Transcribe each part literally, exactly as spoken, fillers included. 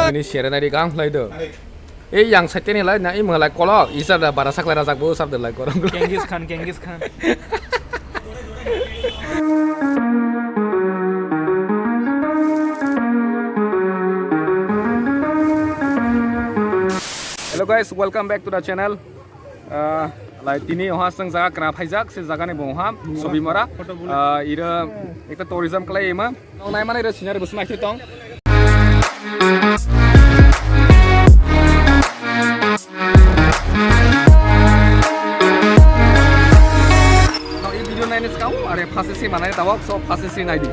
Ini sere nari gang lai do. Eh, yang side ni lai na, i mung lai kolo, isar da bara saklai rajak bo sar da lai korong. Genghis Khan, Genghis Khan. Hello guys, welcome back to the channel. Ah, lai tini oha seng jaga kena phaijak, se jaga ni bung ha, Sobimora. Ah, ira ekta tourism kalai ema. Nong nai mani ira scenery bus nai tong. No, i video nai ni skang, are phase si manai tabok, so phase si nai di.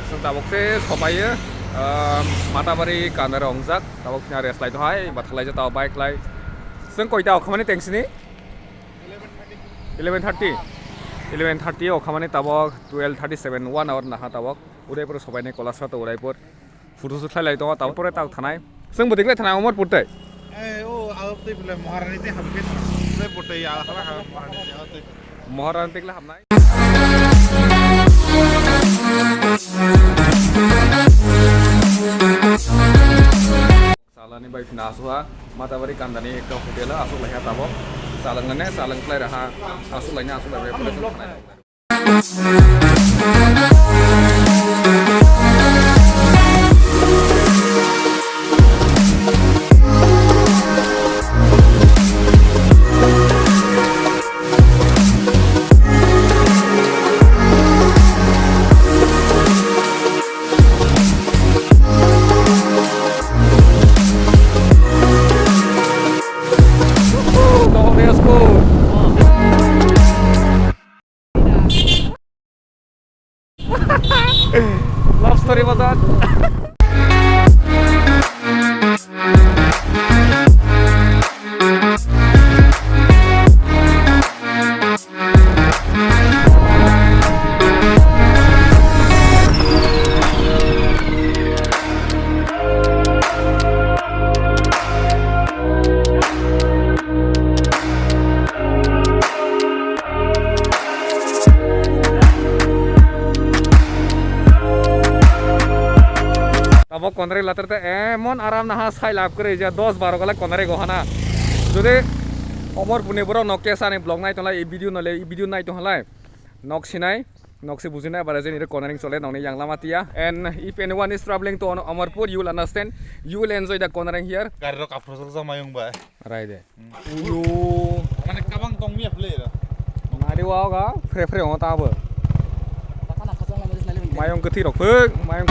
Chwng tabuk se sopaio, ah, Matabari Kandari ongjak, tabuk sini rest lai tong hai, bathak lai jatao bike lai. Chwng koita o khamani teng sini? Eleven thirty. Eleven thirty o khamani tabuk twelve thirty seven, one hour naha tabuk. Udaipur sopaini Kolasra to Udaipur. Photo shoot khlai lai tongo, tabuk pore tak thanai. Chwng bwtwi khlai thanai Omorpur tei. Eh, o, abo tei belai Maharani tei hamkhe thanai. Tei bwtwi ya, hala ha Maharani tei, abo tei. Maharani tei khlai hamnai. Salani bai phina asukha, Matabari Kandani ekta hotel o asuk lai ha tabuk. Salangani, salang khlai raha, asuk laina, asuk lai bai pore chwng thanai. Love story bazar. Abo konrwi latar ta emon aram naha sai lab kwrwi je dos baro gala konrwi go hana. Jodi Omorpurni borok no kesa ni vlog nai tonglai, video no le, video nai tonglai. Nok sinai, nok se bujinai, bara jeni re cornering chole, nokni yang lama tiya. And if anyone is traveling to Amarpur, you will understand, you will enjoy the cornering here. Gari rok aphuru sok jama yung ba. Rai de. Hmm. Uyo. Mane kabang tong miya phle ro. Nari wa ga, fre fre ho ta bo. Mayung kethi rok phek, mayung.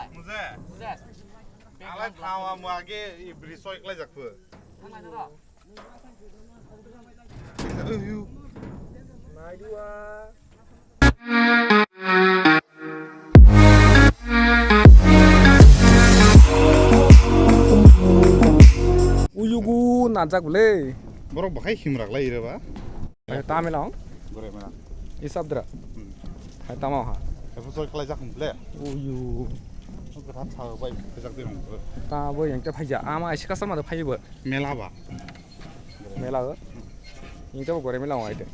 Muje? Alai thawa mu age i bri soi klai jak phu. Nai dua. Uyugu najak bole. Borok bahai himrak lai ira ba? Eh, Tamilong. Borok mana? Isabdra. Hmm. Hai tamo ha. Bosor khlai jak hwn ble. Uyu. Kwthar sa bai khajak de rong. Ta bo yang ta phaija. Ama aisi customer da phaibo. Mela ba. Mela o. Yang ta bo gore mela o aite.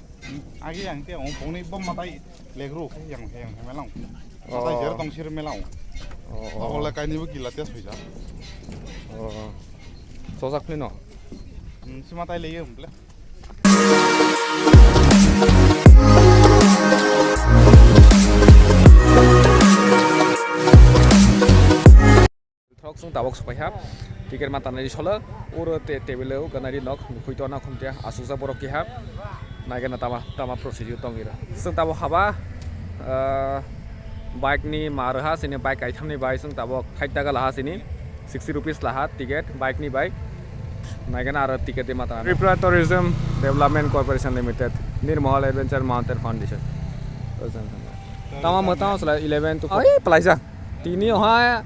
Agi yang te ong bongni bom matai legru yang yang mela o. Oh. Matai jer tong sir mela o. Oh, oh. Abo le kaini bo gila tes phaija. Oh. Sojak phino. Hmm, sima tai leye hwn ble. Throk chwng tabok sokaiha. Ticket ma tanai solo. Oro te table o ganari nok nukhui tona khumte asukjak borok keha. Naigena tama tama procedure tong iro. Chwng tabok haba, ah, bike ni ma rwha sini bike kaitham ni bai chwng tabok thai taka laha sini. Sixty rupees laha ticket, bike ni bai. Naigena aro ticket de mata. Tripura Tourism Development Corporation Limited, Nirmahal Adventure Mountain Foundation. Tama mwtang sala eleven to. Ai, palaijak. Tini ha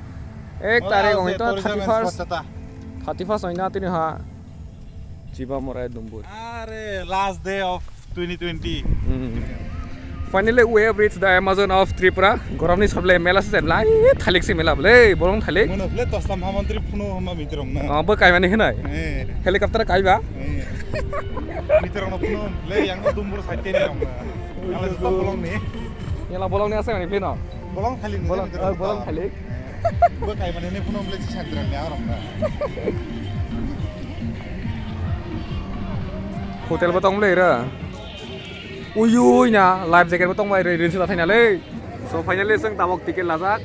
ek tarikh ong to thirty first. Thirty first ong na tini ha. Chiba morai dumbur. Are last day of twenty twenty. Hmm. Finally, we have reached the Amazon of Tripura. Goromni soble mela se lai thalik se mela ble, bolong thalik. Mono ble tosla mahamantri phunu hama mitrong na. Ah, bo kaimani hinai. Eh. Helicopter kaiba. Eh. Mitrong no phunu le yang no dumbur site ni rong na. Ala stop bolong ni. Yala bolong ni asa ni phino. Bolong thalik ni. Bolong, eh, bolong thalik. Bo kaimani ni phunu ble si sakra ni arong na. Hotel bo tong ble ra. Ui, ui, na, life jacket bo tong bai, rin sila thaina le. So, finally, chwng tabok ticket lajak.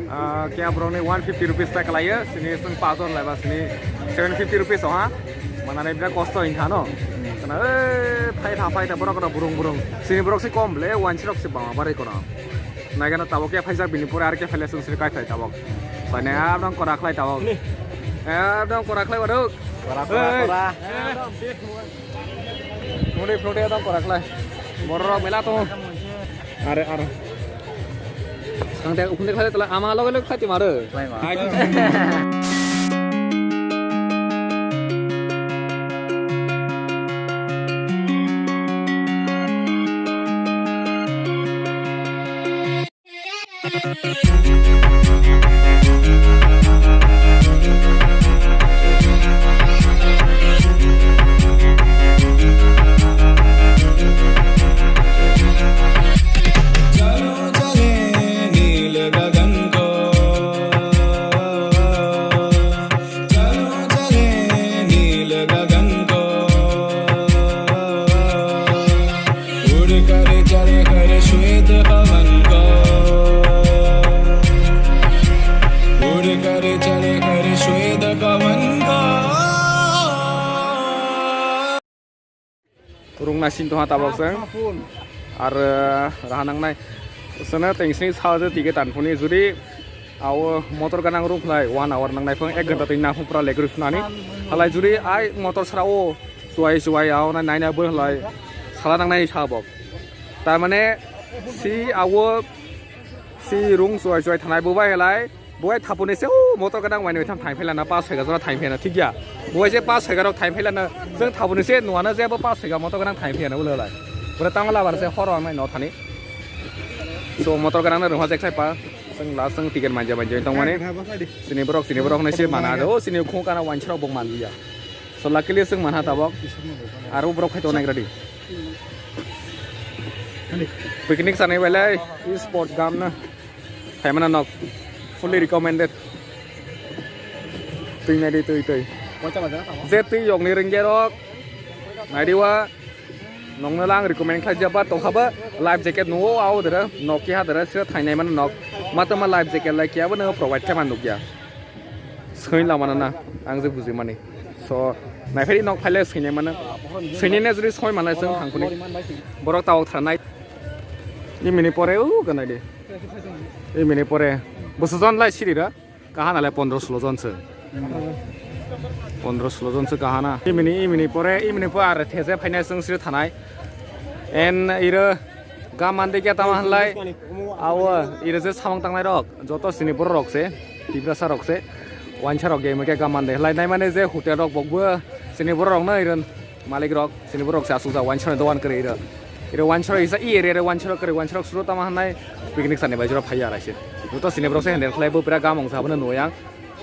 Ah, kya borok ni one fifty rupees ta kalaiyo, sini chwng pajon laiba, sini seven fifty rupees oha. Manani bira kosto hingkha no. Kana, eh, phai tha, phai tha, borok kono burung, burung. Sini borok si kom ble, wansi rok si bama barai kono. Naigeno tabok khe phaijak bini pore ar khe phaile chwng siri kai thai tabok. Paine abdong kora khlai tabok. Abdong kora khlai waduk. Kora, kora, kora. Muni phlute abdong kora khlai. Borok mela tongo. Are, are. Skang te ukhunde khlai tala ama loge loge khlai ti maro. Khlai ma. चलो चले नील गगन को, उड़ कर चढ़ कर श्वेत पवन को, उड़ कर चढ़ कर श्वेत पवन को। Rung nai sing tongha tabok chwng. Ar, eh, raha nangnai. Chwngno teng sini sa je ticket tanphuni juri awo motor ganang rung khlai one hour nangnai phang ek ghonta twi naphung pura legri phunani. Halai juri ai motor sara o chuwai chuwai awo nai naina bo halai sala nangnai sabok. Tar mane si awo si rung chuwai chuwai thanai bo bai halai. Bo hai thapuni se o motor ganang waini waitham thaiphailana, pas soiga jora thaiphailana, thik ya. Bo hai je pas soiga rok thaiphailana, jeng thapuni se nuana je bo pas soiga motor ganang thaiphailana ulo lai. Bore tangla bar se horo ang nai no thani. So motor ganang na rungha jek sai pa, jeng last jeng ticket manja manja tong mani. Sini borok, sini borok nai se mana do, sini khung kana wansrok bok manliya. So luckily jeng manha tabok. Aro borok khai to nai ready. Picnic sanai belai, sport gam na. Phaimana nok fully recommended. Twi naidi twi twi. Je twi yokni ringya rok. Naidi wa nokno lang recommend khlai jaba tongkhaba life jacket nuo au dere nok kiha dere sira thainai mano nok. Matama life jacket lai kiya bo no provide khe man nukya. Soi lamana na ang je buji mani. So naifai nok phaile soinai mano. Soinai ne juri soi manai song thangkuni. Borok tawok thanai. Imini pore u ganai de. Imini pore. Boso jon lai siri ra. Kahana le pondro solo jon se. Pondro solo jon se kahana. Imini, imini pore, imini po ar these phainai song siri thanai. En iro gamande kya tama hanlai. Awo iro je samang tangnai rok. Joto sini borok rok se. Tiprasa rok se. Wansa rok ge meke gamande. Lai nai mane je hotel rok bokbo. Sini borok rok no iron. Malik rok, sini borok se asuk ja wansana dogan kwrwi rok. Ere wansaro isa i ere ere wansaro kare wansaro suro tama hanai picnic sani bai jora phai araise. Joto sini borok se handle khlai bo pura gamong sa bono nuyang.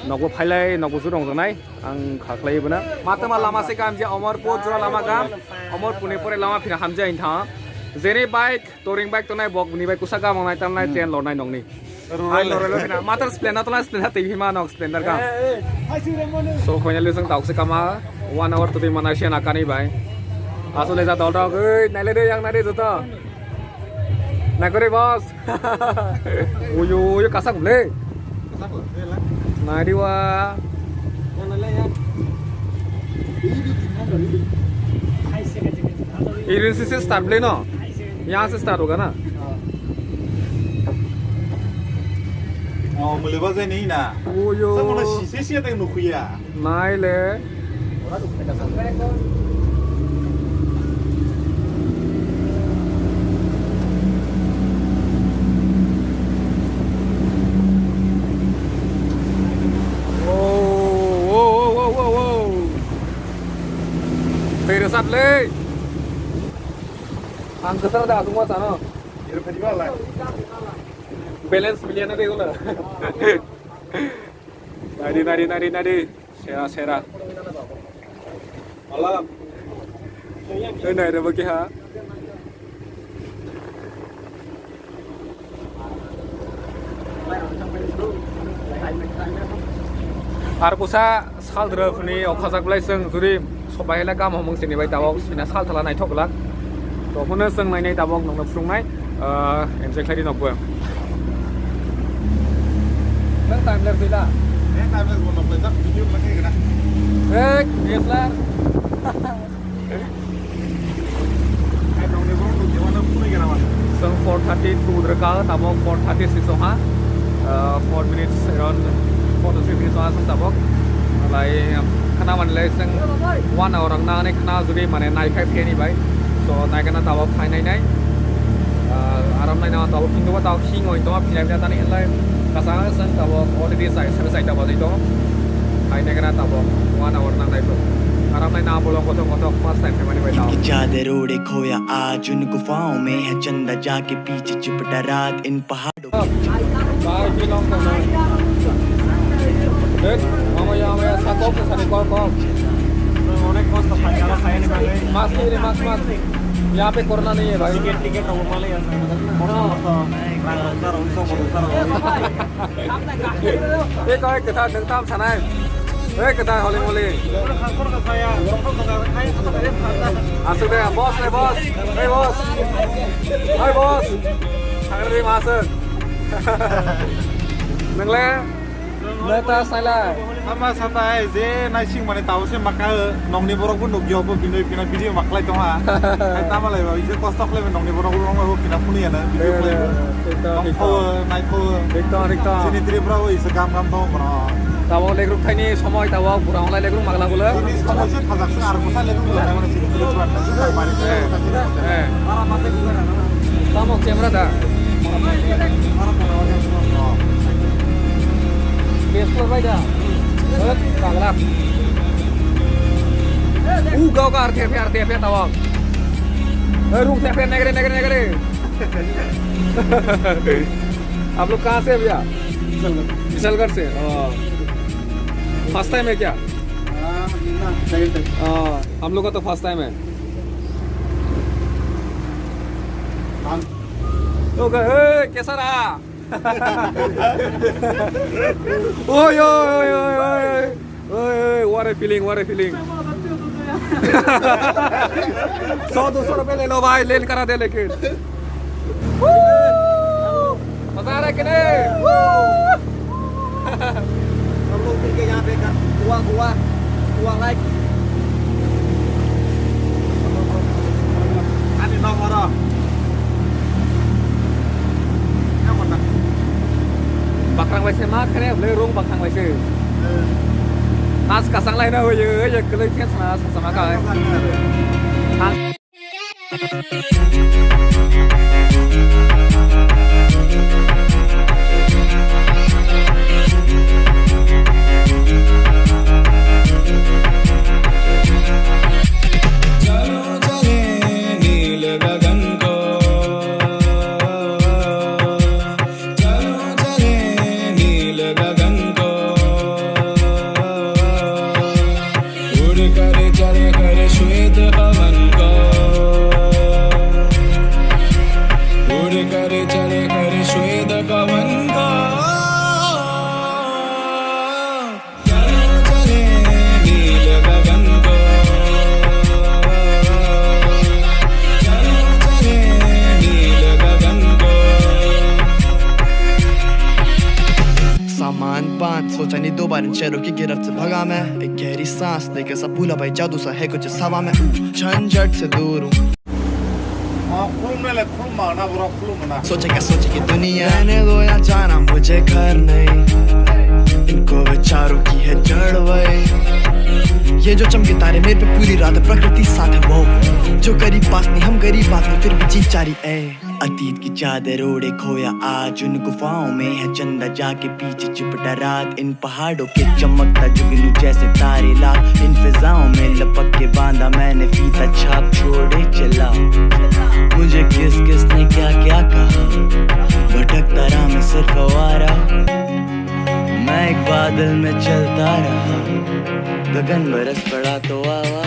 Nokbo phailai nokbo juro ongjaknai ang kha khlai bono. Matama lama se gam je Omorpur jora lama gam. Omorpur ni pore lama phina hamja in tha. Jere bike Touring bike tongnai bok ni bai kusa gamang nai tamnai chain lornai nongni. Rural. Hai lorelo hina. Matar Splendor tongnai Splendor tei hima nok Splendor gam. So finally jeng dauk se kama one hour totwi manai siya nakani bai. Asole ja dol dok oi naile de yang nai de joto. Nakore boss. Uyu uyu kasak le. Nariwa. Irin sisi start le no. Yang se start hoga na. Oh, mule ba jai ni na. Uyu. Sa mona sisi sia teng nukhuya. Naile. Oh, oh, oh, oh, oh, oh. Tei rwchap le. Ang kwcharo da aswk ma chano. Balance miliya na de wala. Nari, nari, nari, nari. Sera, sera. Tei nai rwbo keha. Ar pusa saldrwk ni okhajak belai chwng juri sobai hela gam homung sini bai tabok sina sal thala naithok glak. To hwnwi chwng nainai tabok nokno phwrwngnai, ah, enjoy khlai di nokbo. Nang time lapse dila? Eh, time lapse bono khlai jak video khlai khe gana. Eh, D S L R. Chwng four thirty two rwkha, tabok four thirty six wngkha. Ah, four minutes, around four to three minutes wngkha chwng tabok. Lai khna manlai chwng one hour wng nani khna juri mane naikhai phiyani bai. So, naikhe na tabok phainai nai. Ah, aram nai na tabok, kintu tabok hing oi tongma philai philai tani hinlai. Kasang chwng tabok already chai, sabe chai tabok jai tongo. Phainai khna tabok one hour nangnai bro. Aram nai na bolong kothok kothok first time phaimani bai tabok. चादर ओढ़े खोया आज उन गुफाओं में है चंदा जाके पीछे चिपटा रात इन पहाड़ों की। Bye, belong to me. Eh, mama ya, mama ya, sa kok, sa kok, kok. অনেক কষ্ট থাকে, আমরা খাই নি ভাই। Mask le, mask, mask. यहाँ पे कोरोना नहीं है भाई। টিকিট, টিকিট তো বলে আছে। কষ্ট, কষ্ট। রাগ, রাগ, রাগ, রাগ, রাগ। Eko, eko, tha, tha, tha, tha, nai. Eko, tha, holi, moli. Asuk de, boss, hey, boss. Hey, boss. Hey, boss. Thangri, masuk. Nang le? Neta, saila. Ama sata ai je naising mane tao se maka nongni borok bo nukyo bo binoi pina video maklai tongha. Hai tama lai ba je kosto khlai nongni borok bo nongma bo pina phunu yana video khlai. Thik to, thik to. Nongkho, naikho. Thik to, thik to. Chini Tripura o isa gam gam tong bono. Tabo legruk thaini somoi tabo bura onglai legruk magla gulo. Chini somoi se thajak se ar kosa legruk gulo mane chini Tripura na se bari. Eh, eh. Tamo camera da. Explore bai da. Hot, pagla. U gao ka arte phe arte phe tawang. Eh, rung the phe negre negre negre. आप लोग कहाँ से है भैया? विशालगढ़। विशालगढ़ से। ओ। First time है क्या? हाँ, ना, सेकंड टाइम। ओ, हम लोग का तो फर्स्ट टाइम है। हाँ। तो गए, ए, कैसा रहा? ओए, ओए, ओए, ओए, ओए। Oi, oi, what a feeling, what a feeling. सौ दो सौ रुपए ले लो भाई, लेन करा दे लेकिन। Woo! मजा आ रहा है कि नहीं? Woo! हम लोग मिलके यहाँ पे कर, Goa, Goa, Goa life. Ani nong oro. Yang mana? Bakrang bai se ma khane le rung bakrang bai se. Eh. Nas kasang lai na hoye ye kelai khe sana sa sama ka. Yang mana? Ang चलो चले नील गगन पर इन शहरों की गिरफ्त से भगा मैं, एक गहरी सांस लेके सा भूला भाई, जादू सा है कुछ इस हवा में। ऊ, झंझट से दूर हूँ। सोचे क्या सोचे ये दुनिया, रहने दो या जाना, मुझे घर नहीं। इनको विचारों की है जड़ वही। ये जो चमके तारे मेरे पे पूरी रात, प्रकृति साथ है वो। जो करीब पास नहीं, हम गरीब आदमी, फिर भी जी चारी ए। अतीत की चादर ओढ़े खोया आज उन गुफाओं में है चंदा, जाके पीछे चिपटा रात इन पहाड़ों के चमकता जुगनू जैसे तारे लाख। इन फिजाओं में लपक के बांधा मैंने फीता, छाप छोड़े चला। मुझे किस किस ने क्या क्या कहा, भटकता रहा मैं सिर्फ आवारा। मैं एक बादल में चलता रहा, गगन बरस पड़ा तो आवा।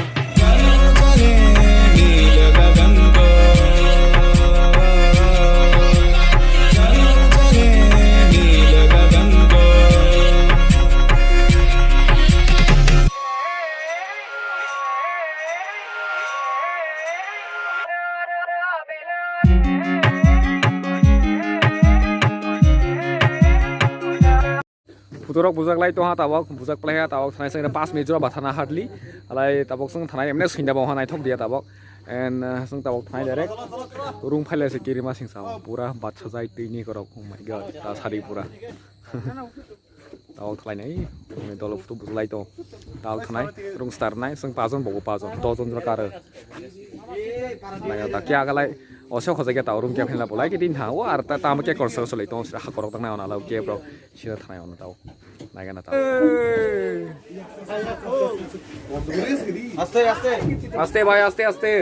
Phutorok bujak lai tongha tabok, bujak plai ha tabok, thanai sengre pas minute jora ba thana hardly. Alai tabok song thanai emne sinda bo hanai thok dia tabok. And, uh, song tabok thanai direct. Rung phaile se kirima sing sao, pura batsa jai twi ni korok, oh my God, ta sari pura. Tabok thalai nai, dolo photo bujak lai tong. Tabok thanai, rung star nai, song pajon bogo pajon, dojon jora karo. Nai ta kya galai, oso khoja kya ta rung kya phinla bolai ke din ha, o ar ta tamo kya korsa solai tong, ha korok tang nai ona lau kya bro. Sida thanai ono tao. Naigana tao. Aste, aste. Aste bhai, aste, aste.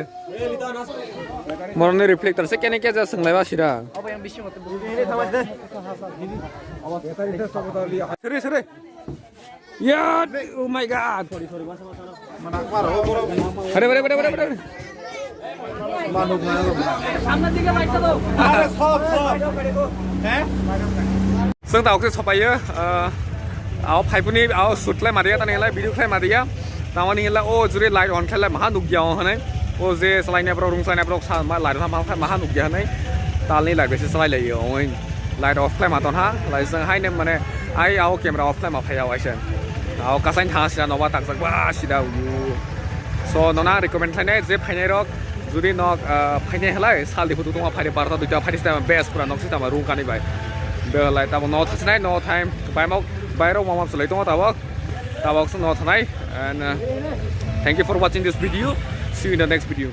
Moroni reflector se kene kya ja swnglaiba sida. Sere, sere. Ya, oh my God. Hare, hare, hare, hare, hare. Seng tao khe sopayo, ah, ao phaipuni, ao shoot khlai madiya, tani lai video khlai madiya. Tamani lai o juri light on khlai maha nukya o hwnwi. O je salai ne bro, rung salai ne bro, sa ma light on ma maha nukya hwnwi. Talni light besi salai lai o. Light off khlai ma ton ha, lai seng hai ne mane ai ao camera off khlai ma phai ao aise. Ao kasain tha sida noba takjak ba sida u. So nona recommend khlai nai je phainai rok judi nok, ah, phainai halai sal di phutu tongma phaidi barta duita phaidi sida best pura nok sida ma rung kani bai. Be lai tabo no thasinai no time bai mok bai rok mama chulai tongo tabok. Tabok sung no thanai and, uh, thank you for watching this video. See you in the next video.